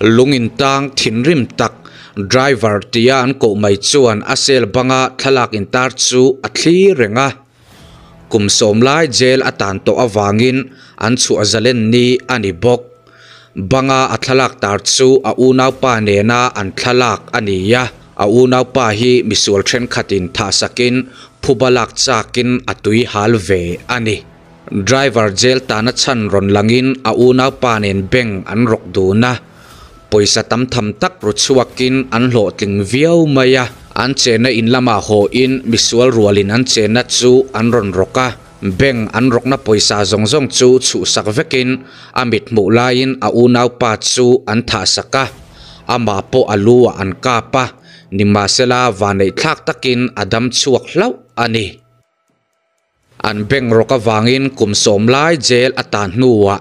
Lungin tang thinrim tak driver tia an koh mai chuan a cell banga thlalak intar chu a thlir reng a. Kum sawm lai jail a tan tawh avangin an chhuah zalen ni a ni bawk. Banga a thlalak tar chu a unaupa nena an thlalak a ni a. A unaupa hi misual thenkhatin thahsakin phuba lak chakin a tui hal ve a ni. Driver jail tana chhan rawn langin a unaupa nen bank an rawk dun a. Pawisa tam tham tak ru chhuakin an hlawhtling viau mai a. An chenna in lamah haw-in misual rualin an chenna chu an rawn rawk a. Bank an rawkna pawisa zawng zawng chu chhuhsak vekin a mit hmuh laiin a unaupa chu an thahsak a. Amah pawh a lu ah an kap a, nimahsela vanneih thlak takin a dam chhuak hlauh a ni. An bank rawk avangin kum sawm lai jail a tan hnuah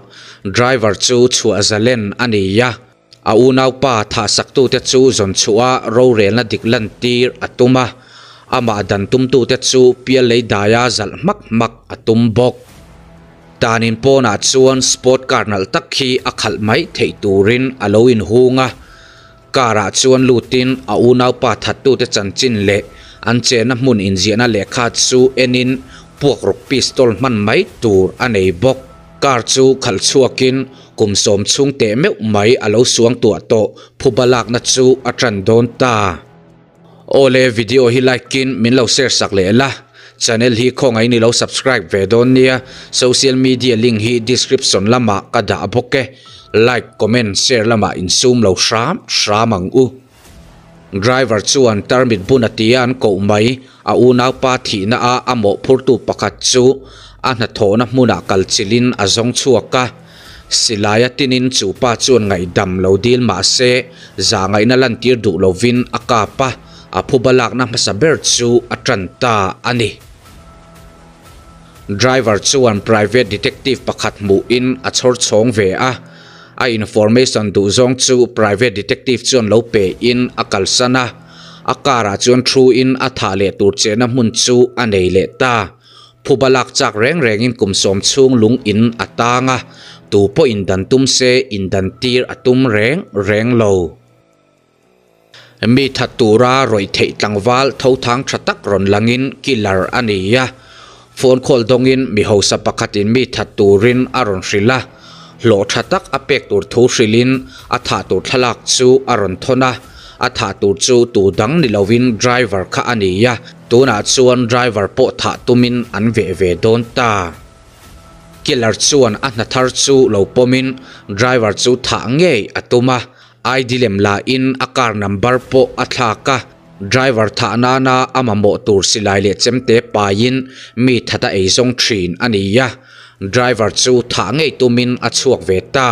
driver chu chhuah zalen a ni a, a unaupa thahsaktute chu zawn chhuah a rorelna dik lantir a tum a, amah dan tumtute chu pial lei daia zalh hmak hmak a tum bawk. Tanin pawnah chuan sport car nalh tak hi a khalh mai theih turin a lo inhung a. Car ah chuan lutin a unaupa thattute chanchin leh an chenna hmun inziahna lehkha chu enin puakruk pistol hman mai tur a nei bawk. Car chu khalh chhuakin kum sawm chhung teh meuh mai a lo suang tuah tawh phuba lakna chu a tan dawn ta. Awle video hi like in min lo share sak leh la, channel hi khawngaih in i lo subscribe ve dawn nia, social media link hi description lamah ka dah bawk e, like comment share lamah insum lo hram hram ang u. Driver chuan tarmit bun a tia an koh mai, a unaupa thihna a a mawhphurtu pakhat chu a hnathawhna hmunah kal chilhin a zawng chhuak a. Silaia tinin chu pa chuan ngaihdam lo dil mah se, zahngaihna lantir duh lovin a kap a, a phuba lakna hmasa ber chu a tan ta a ni. Driver chuan private detective pakhat hmuhin a chhawr chhawng ve a, a information duh zawng chu private detective chuan lo pe in a kalsan a, a car ah chuan thu in a thah leh tur chehna hmun chu a nei leh ta. Phuba lak chak reng rengin kum sawm chhung lung in a tang a, tu pawh indan tum se indan tir a tum reng reng lo. Mi that tura rawih theih tlangval tho thang tha tak rawn langin killer a ni a, phone call dawngin mi hausa pakhatin mi that turin a rawn hrilh a, hlawh tha tak a pek tur thu hrilhin a thah tur thlalak chu a rawn thawn a, a thah tur chu tu dang ni lovin driver kha a ni a. Tunah chuan driver pawh thah tumin an veh ve dawn ta. Killer chuan a hna thar chu lo pawmin driver chu thah ngei a tum a, ID lem lahin a car number pawh a thlak a, driver thah nana a mamawh tur silai leh chemte paiin mi that a eizawng thin a ni a, driver chu thah ngei tumin a chhuak ve ta.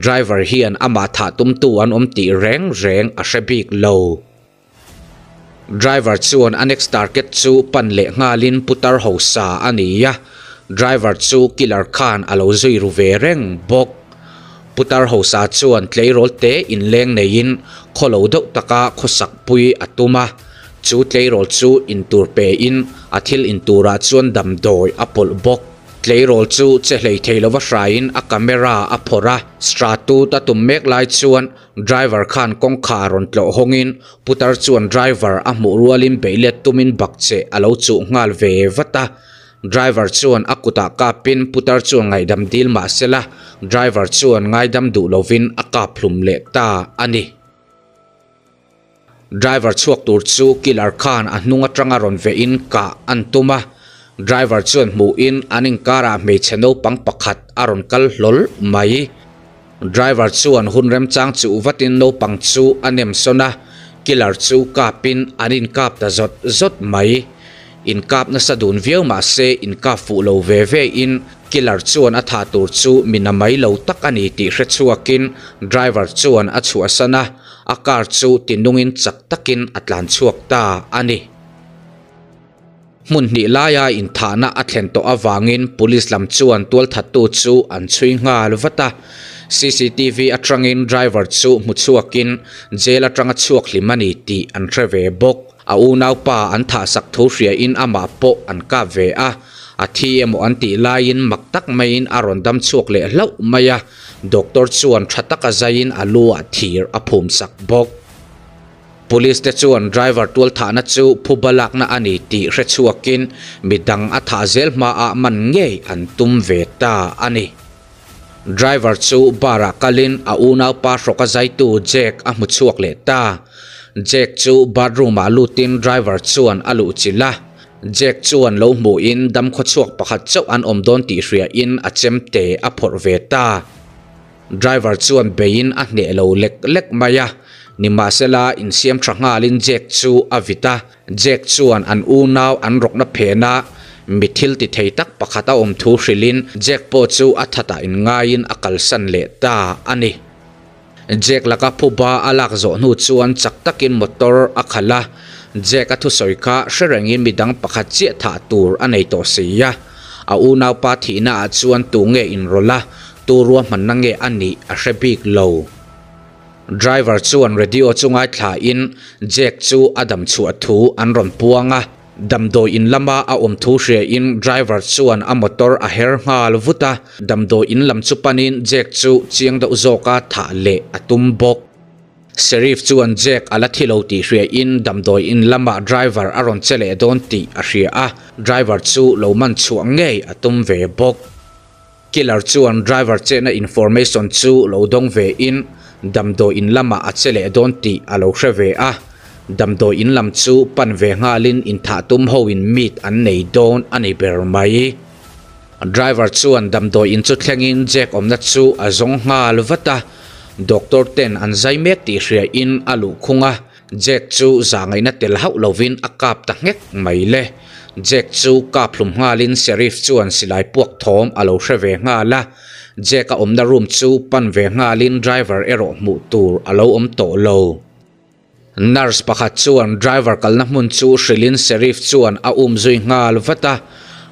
Driver hian amah thah tumtu an awm tih reng reng a hre bik lo. Driver chuan a next target chu pan leh nghalin putar hausa a ni a, driver chu killer khan a lo zui ru ve reng bawk. Putar hausa chuan tleirawl te inleng neiin khawlo deuh taka khawsak pui a tum a, chu tleirawl chu intur pein a thil inturah chuan damdawi a pawlh bawk. Tleirawl chu che hlei thei lova hraiin a camera a phawrh a, Stratut a tum mek lai chuan Driver khan kawngkhar rawn tlawh hawngin putar chuan driver a hmuh rualin beihlet tumin bakcheh a lo chuh nghal ve vat a. Driver chuan a kutah kapin putar chuan ngaihdam dil mah sela driver chuan ngaidam duh lovin a kap hlum leh ta a ni. Driver chhuak tur chu killer khan a hnung atanga rawn vehin kah an tum a. Driver chuan hmuhin an inkarah hmeichhe naupang pakhat a rawn kal hlawl mai. Driver chuan hun remchang chuh vatin naupang chu a nem sawn a, killer chu kapin an inkap ta zawt zawt mai. Inkap nasa dun viau mah se inkap fuh lo ve ve in killer chuan a thah tur chu mi na mai lo tak a ni tih hre chhuakin driver chuan a chhuahsan a, a car chu tinungin chak takin a tlan chhuak ta a ni. Hmun hnih laia inthahna a thlen tawh avangin police lam chuan tualthattu chu an chhui nghal vat a. Cctv atangin driver chu hmu chhuakin jail atanga chhuak hlim a ni tih an hre ve bawk. A unaupa an thahsak thu hriain amah pawh an kap ve a. A thi emaw an tih laiin mak tak maiin a rawn dam chhuak leh hlauh mai a, doctor chuan tha taka zaiin a lu ah thir a phum sak bawk. Police te chuan driver tualthahna chu phuba lakna a ni tih hre chhuakin midang a thah zel hmaah man ngei an tum ve ta a ni. Driver chu bar ah kalin a unaupa hrawka zaitu Jack a hmu chhuak leh ta. Jack chu bathroom ah lutin driver chuan a luhchilh a. Jack chuan lo hmuhin damkhawchhuak pakhat chauh an awm dawn tih hriain a chemte a phawrh ve ta. Driver chuan beiin a hneh lo lek lek mai a, nimahsela insiam tha nghalin Jack chu a vit a. Jack chuan an unau an rawkna phena mi thil ti thei tak pakhat a awm thu hrilhin Jack pawh chu a thatah inngaiin a kalsan leh ta a ni. Jack laka phuba a lak zawh hnu chuan chak takin motor a khalh a, Jack a thusawi kha hre rengin midang pakhat chiah thah tur a nei tawh si a. A unaupa thihna ah chuan tu nge inrawlh a, tu ruahmanna nge a nih a hre bik lo. Driver chuan radio chu ngaithlain Jack chu a dam chhuah thu an rawn puang a. Damdawi in lama a awm thu hriain driver chuan a motor a her nghal vut a, damdawi in lam chu panin Jack chu chiang deuh zawka thah leh a tum bawk. Sheriff chuan Jack a la thi lo tih hriain damdawi in lamah driver a rawn che leh dawn tih a hria a, driver chu lo man chhuah ngei a tum ve bawk. Killer chuan driver chetna information chu lo dawng ve in damdawi in lamah a che leh dawn tih a lo hre ve a, damdawi in lam chu pan ve nghalin inthah tum ho in meet an nei dawn a ni ber mai. Driver chuan damdawi in chu thlengin Jack awmna chu a zawng nghal vat a, doctor ten an zai mek tih hria in a luh khung a, Jack chu zahngaihna tel hauh lovin a kap ta nghek mai le. Jack chu kap hlum nghalin Sheriff chuan silai puak thawm a lo hre ve nghal a. Jack a awmna room chu pan ve nghalin driver erawh hmuh tur a lo awm tawh lo. Nurse pakhat chuan driver kalna hmun chu hrilhin Sheriff chuan a um zui nghal vat a.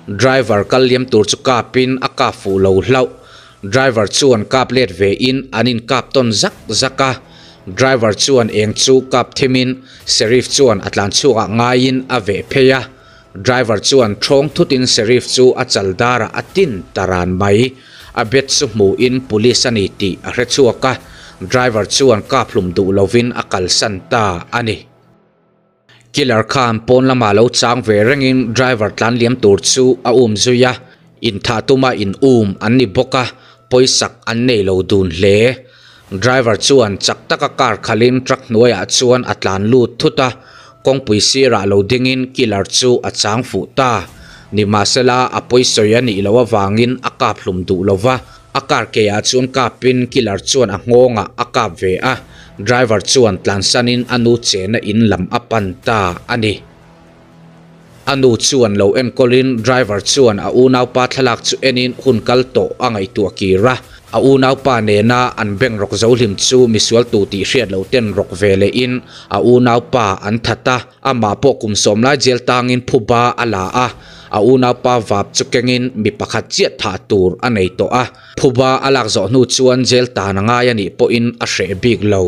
Driver kal liam tur chu kapin a kap fuh lo hlauh. Driver chuan kap let ve in an in kap tawn zak zak a, driver chuan eng chu kap thim in Sheriff chuan a tlan chhuak ah ngai in a veh phei a, driver chuan thawng thut in Sheriff chu a chal dar ah a tin ta ran mai, a bet chu hmu in police a ni tih a hre chhuak a, driver chuan kap hlum duh lo in a kalsan ta a ni. Killer khan pawn lamah lo chang ve rengin driver tlan liam tur chu a um zui a, inthah tuma in um an ni bawk a, pawisak an nei lo dun hle. Driver chuan chak taka car khalhin truck hnuaiah chuan a tlan lut thut a, kawngpui sirah lo dingin killer chu a chang fuh ta. Nimahsela a pawisawi a nih loh avangin a kap hlum duh lo va, A car ke ah chuan kapin killer chuan a nghawngah a kap ve a, driver chuan tlansanin a nu chena in lam a pan ta a ni. A nu chuan lo enkawlin driver chuan a unaupa thlalak chu enin hun kal tawh a ngaihtuah kir a, a unaupa nena an bank rawk zo hlim chu misual tu tih hriat loh ten rawk ve lehin a unaupa an that a. Amah pawh kum sawm lai jail tangin phuba a la a, a unaupa vap chu kengin mi pakhat chiah thah tur a nei tawh a, phuba a lak zawh hnu chuan jail tan a ngai a nih pawhin a hreh bik lo.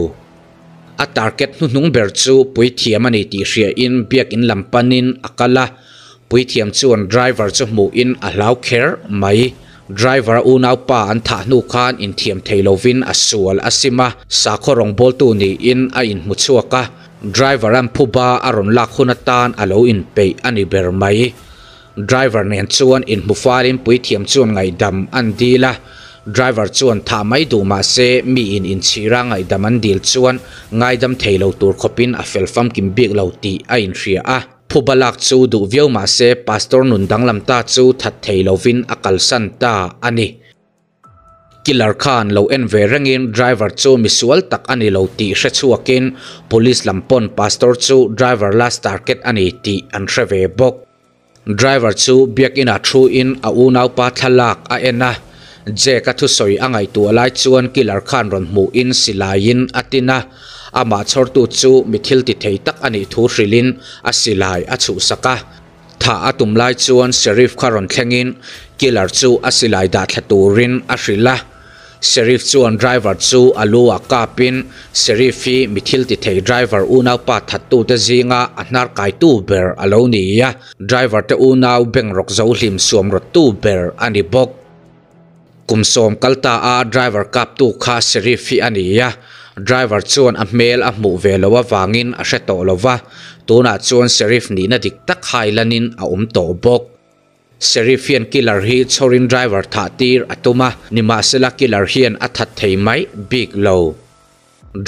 A target hnuhnung ber chu puithiam a ni tih hriain biakin lam panin a kal a, puithiam chuan driver chu hmuhin a hlau kher mai. Driver a unaupa an thah hnu khan inthiam thei lovin a sual a sim a, sakhaw rawngbawltu niin a inhmu chhuak a, Driver an phuba a rawn lak hun atan a lo inpeih a ni ber mai. Driver nen chuan inhmu falin puithiam chuan ngaihdam an dil a, driver chuan thah mai duh mah se miin inchhira ngaihdam an dil chuan ngaidam thei lo tur khawpin a fel famkim bik lo tih a inhria a. Phuba lak chu duh viau mah se pastor nun danglam ta chu that thei lovin a kalsan ta a ni. Killer khan lo en ve rengin driver chu misual tak a ni lo tih hre chhuakin police lam pawn pastor chu driver last target a ni tih an hre ve bawk. Driver chu biakinah thu in a unaupa thlalak a en a, Jake-a thusawi a ngaihtuah lai chuan killer khan rawn hmuhin silaiin a tin a, amah chhawrtu chu mi thil ti thei tak a nih thu hrilhin a silai a chhuhsak a. Thah a tum lai chuan Sheriff kha rawn thlengin Killer chu a silai dah thla turin a hrilh a. Sheriff chuan driver chu a lu ah kapin Sheriff hi mi thil ti thei driver unaupa thattute zinga a hnar kaitu ber a lo ni a, driver te unau bank rawk zo hlim suam rawttu ber a ni bawk. Kum sawm kal ta a driver kaptu kha Sheriff hi a ni a, driver chuan a hmel a hmuh ve loh avangin a hre tawh lo va, tunah chuan Sheriff nihna dik tak hailanin a awm tawh bawk. Sheriff hian killer hi chhawrin driver thah tir a tum a, nimahsela killer hian a that thei mai bik lo.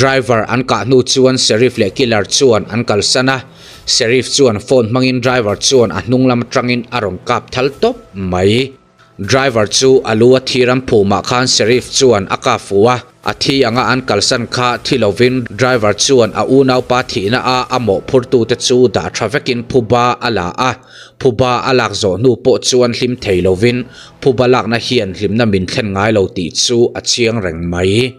Driver an kah hnu chuan Sheriff leh killer chuan an kalsan a, Sheriff chuan phone hmangin driver chuan a hnung lam atangin a rawn kap thal tawp mai. Driver chu a lu a thi ram phumah khan Sheriff chuan a kap fuh a, a thi anga an kalsan kha thi lovin driver chuan a unaupa thihna a a mawhphurtute chu dah tha vekin phuba a la a, phuba a lak zawh hnu pawh chuan hlim thei lovin phuba lakna hian hlimna min thlen ngai lo tih chu a chiang reng mai.